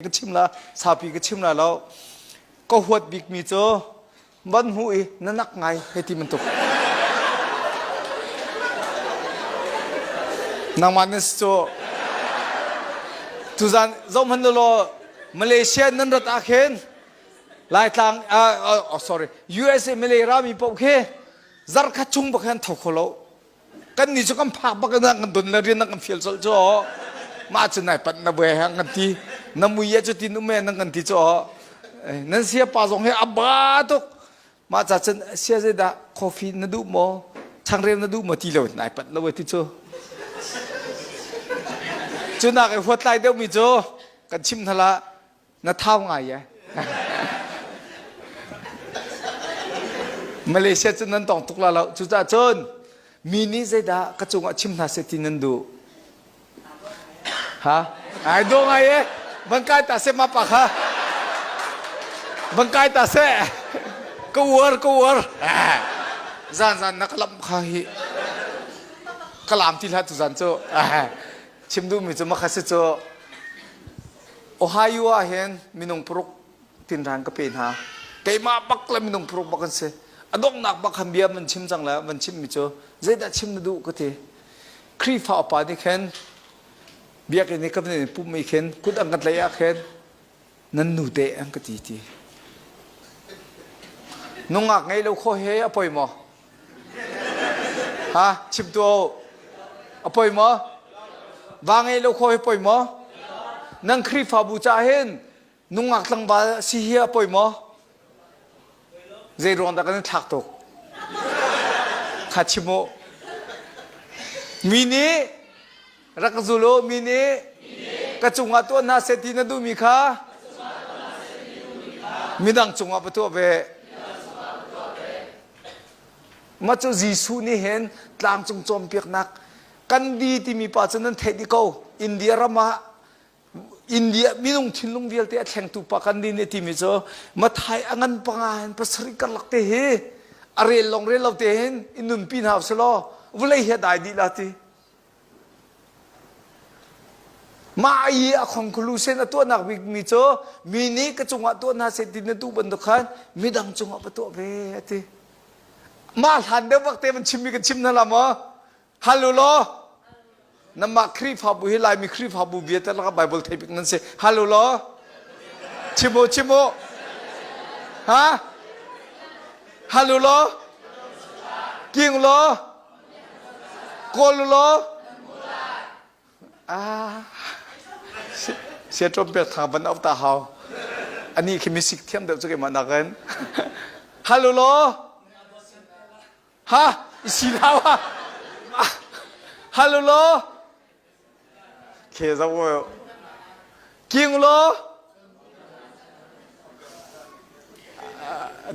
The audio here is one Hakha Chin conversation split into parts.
Ka chim la, saupi ka chim la lo. Ka huat bikmi cu van hmuh i na nak ngai hei ti bantuk. Nangmah na si cu. Tuzan zohhmanh law Malaysia nan rat ah khin Laitlang uh, oh, sorry USA Malay rami paoh khi zarkhat chung bak hin tho kho lo. Kan nih cu kan phak bak in kan don le rian kan fial colh cu mah cu nai pat na buai hang kan ti na mui ya cu tin um nan kan ti cu nan sia pa zong hi a ba tuk mah ca cun sia zeidah coffee na duh maw changreu na duh maw ti lo nai pat lo ti cu cu nak i huat lai deuh mi cu kan chim hna la Na thau ngai eh. Malaysia cu nan tong tuk la lo. Cucaah cun mi nih zeidah ka cungah chim hna seh ti nan duh? Ha? Ai do ngai eh. Van kai ta seh ma pa kha. Van kai ta seh. Ka uar ka uar. Zan zan na ka lam kha hi. Ka lam ti hlah tu zan cu. Chim duhmi cu makha si cu Ohio ah hin minung paruk tinrang ka pe hna. Keimah bak le minung paruk bak an si. A donghnak bak khan bia van chim cang le van chimmi cu zeidah chim na duh ka ti. Khrihfa upa nih khin biakinn i ka van in pumh khin kut an kan tlaih ah khin nan nu te an ka ti ti. Nungak ngei lo kho he a poi maw? Ha chim tuah u. A poi maw? Va ngei lo kho hi poi maw? Nan Khrihfabu ca hin nungak tlangval si hi a poi maw? Zei ruang dah kan in thlak tuk? Kha chim u. Mi nih rak ka zul u mi nih ka cungah tuah hna seh ti na duhmi kha midang cungah va tuah ve. Mah cu Jesuh nih hin tlangcung cawnpiaknak kan di timi pa cu nan theih dih ko. India ram ah India minung thinlung vialte a thlengtu pa kan di nih timi cu Mathai a ngan panga hin pasarih karlak te hi a rel lawng rel lo te hin i nunpi hna usih law vawlei hi a dai dih la ti. Mah i a conclusion a tuahnak bikmi cu mi nih ka cungah tuah hna seh ti na duh bantuk khan midang cungah va tuah ve a ti. Mah hlan deuh bak te van chimmi kan chim hna la maw? Hal u law. Namah Khrihfabu hi Laimi Khrihfabu bia te lakah Bible thei bik nan si. Hal u law. Chim u, chim u. Ha? Hal u law. King law. Kawl u law. Ah, sia ṭawm pek thang van auh ta hau. Ani khi misik thiam deuh cu keimah nakin. Hal u law. Ha, i si hlah wa. Hal u law. Khe zo u. King law.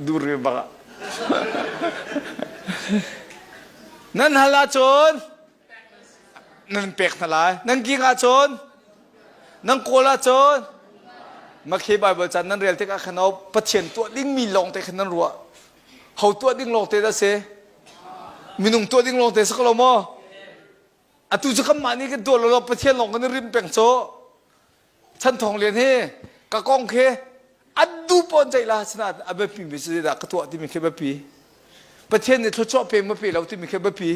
Dur ri bak. Nan hal ahcun nan pek hna lai. Nan king ahcun nan kawl ahcun Makhe Bible caan nan rel tikah khan Pathian tuah dingmi lawng te khan nan ruah. Ho tuah ding lawng te dah si? Minung tuah ding lawng te si ko lo maw? Atu cu kanmah nih kan tuah lo lo Pathian lawng kan i rim peng cu. Chan Thawng Lian hi ka kong khi an duh pawn ceih la sinain a biapi mi cu zeidah ka tuah timi khi biapi. Pathian nih thluachuah pe ma pe lo timi khi biapi.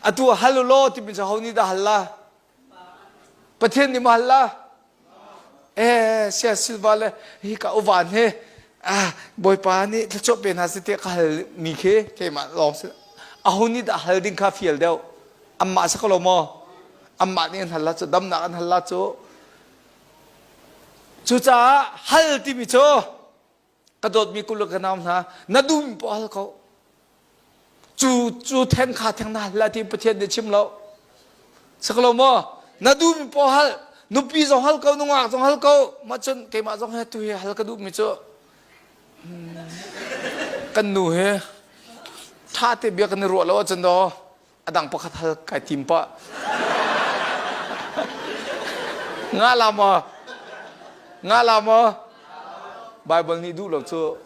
Atu hal u law timi cu ho nih dah hal la? Pathian nih ma hal la? Eh, sia silva le hi ka uvan hi ah Bawipa nih thluachuah pe hna seh tiah ka hal mi khi keimah lawng si. Aho nih dah hal ding kha fial deuh? Anmah si ko lo maw? Anmah nih an hal la cu damnak an hal la cu. Cucaah hal timi cu ka dawtmi kul le ka nau hna na duhmi poah hal ko. Cu cu theng kha theng na hal la ti Pathian nih chim lo. Si ko lo maw? Na duhmi poah hal. Nupi zong hal ko, nungak zong hal ko. Mah cun keimah zong he tu hi hal ka duhmi cu kan nu hi ṭha te bia kan i ruah lo ahcun daw a dang pakhat hal kai tim pah. Nga la maw? Nga la maw? Bible nih duh lo cu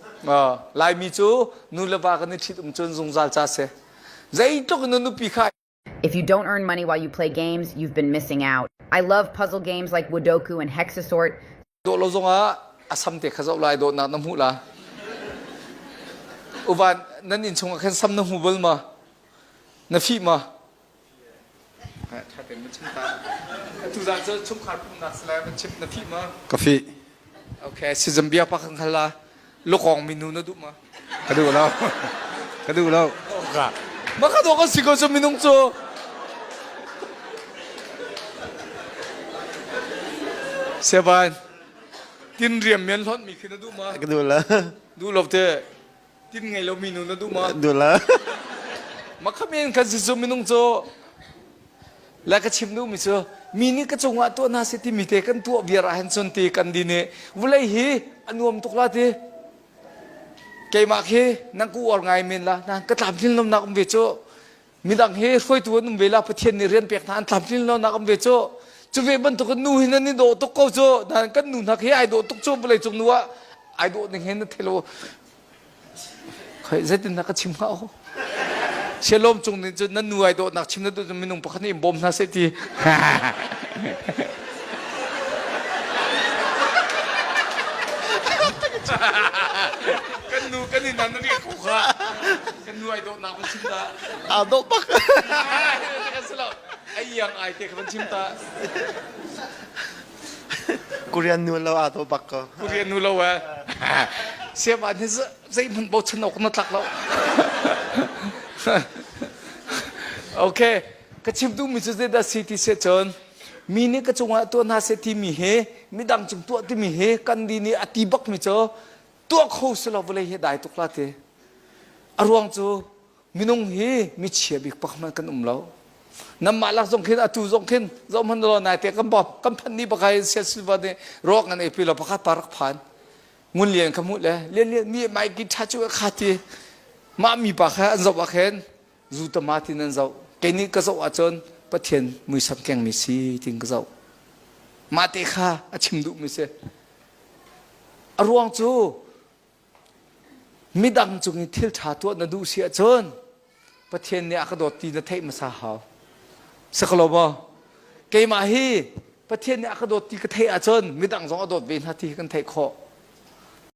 Laimi cu nu le va kan i ṭhit um cun zungzal ca si. Zeitluk in na nupi kha If you don't earn money while you play games, you've been missing out. I love puzzle games like Woodoku and Hexasort. Dawh lo zongah a sam te kha zoh lai dawhnak na hmuh la. Uvan nan inn chungah khan sam na hmu bal ma? Na fih ma? Ṭha tein na chim ta. Atu zan cu chungkhar pumnak si lai van chim na fih ma? Ka fih. Okay, sizam bia pa kan hal la. Lukong minu na duh ma? Ka duh lo. Ka duh lo. Ma ka dawh kan si ko cu minung cu. Sevan, tin riam mian hlawt mi khi na duh ma? Ka duh lo. Duh lo te. Tin ngei lo mi nu na duh ma? Duh lo. Ma kha men kan si cu minung cu. Le ka chim duh mi cu mi nih ka cungah tuah hna seh timi te kan tuah viar ah hin cun ti kan di nih vulei hi a nuam tuk la ti. Keimah khi nan ku uar ngai men la na ka tlamtlin lonak um ve cu midang hi hruaitu an um ve la Pathian nih rian pek hna an tlamtlin lonak um ve cu cu ve bantuk in nu hi nan i dawh tuk ko cu nan kan nu hna khi ai dawh tuk cu vawlei cung nu ah ai dawh ning hin na thei lo Khoi zeitin dah ka chim hnga aw? Sialawm cung nih cun nan nu ai dawhnak chim na duh cun minung pakhat nih in bawm hna seh ti. kan nu kan in nan riak ko kha. Kan nu ai dawhnak van chim ta. Aa dawh bak. Kan si lo. Ai iang ai te kha van chim ta. Korean nu lo aa dawh bak ko. Korean nu lo eh. Siapa nih zeihmanh bochan awk na tlak lo. Okay, ka chim duhmi cu zeidah si ti seh cun mi nih ka cungah tuah hna seh timi hi midang cung tuah timi hi kan di nih a ti bakmi cu tuah kho si lo vawlei hi dai tuk la ti. A ruang cu minung hi michia bik pak hmanh kan um lo. Namah lak zong khin atu zong khin zoh hmanh law nai te kan kan phanh ni bakai sian silva nih rawk ngan ei pi lo pakhat pa rak phan. Ngun lian kha hmuh le lian lian mi mai ki tha chu kha ti mah mi pa kha an zoh ah khin zu tama tin an zoh kei nih ka zoh ahcun Pathian muisam keng mi si tin ka zoh mah te kha a chim duh mi si a ruang cu midang cung i thil ṭha tuah na duh si ahcun Pathian nih a ka dawt ti na theih hmasa hau. Sakalo maw? Keimah hi Pathian nih a ka dawt ti ka theih ahcun midang zong a dawt ve hna ti hi kan theih khawh.